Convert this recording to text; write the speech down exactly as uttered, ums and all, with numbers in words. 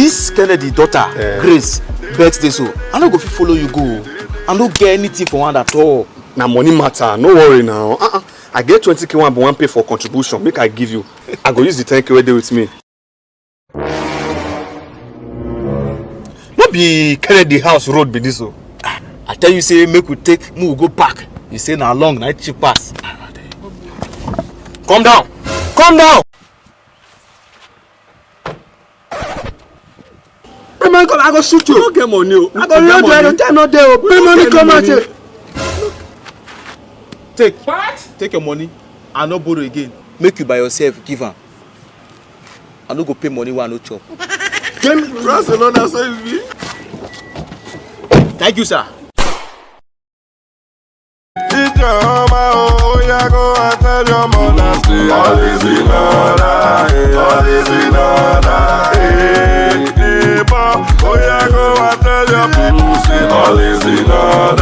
This Kennedy daughter, Eh. Grace, birthday so. I no go fit follow you go. I no get anything for hand at all. Na money matter, no worry now. Uh-uh. I get twenty K one, but one pay for contribution. Make I give you. I go use the ten K wey dey with me. No be Kennedy house road be this o. Ah, I tell you say make we take, make we go park. You say na long, na it cheap pass. Come down. Come down. Hey man, come, I go shoot you. You no get money o. I go You run get you. I money? don't tell no day o. Pay money, get come out money. Here. Take. What? Take your money. I no borrow again. Make you by yourself give am. I no go pay money wey I no chop. Barcelona, so you be. Thank you, sir. Ijeoma, oh, yeah, go and tell your mother. Say all is in order, eh, all is in order, eh, eh, but, oh, yeah, go and tell your people. Say all is in order.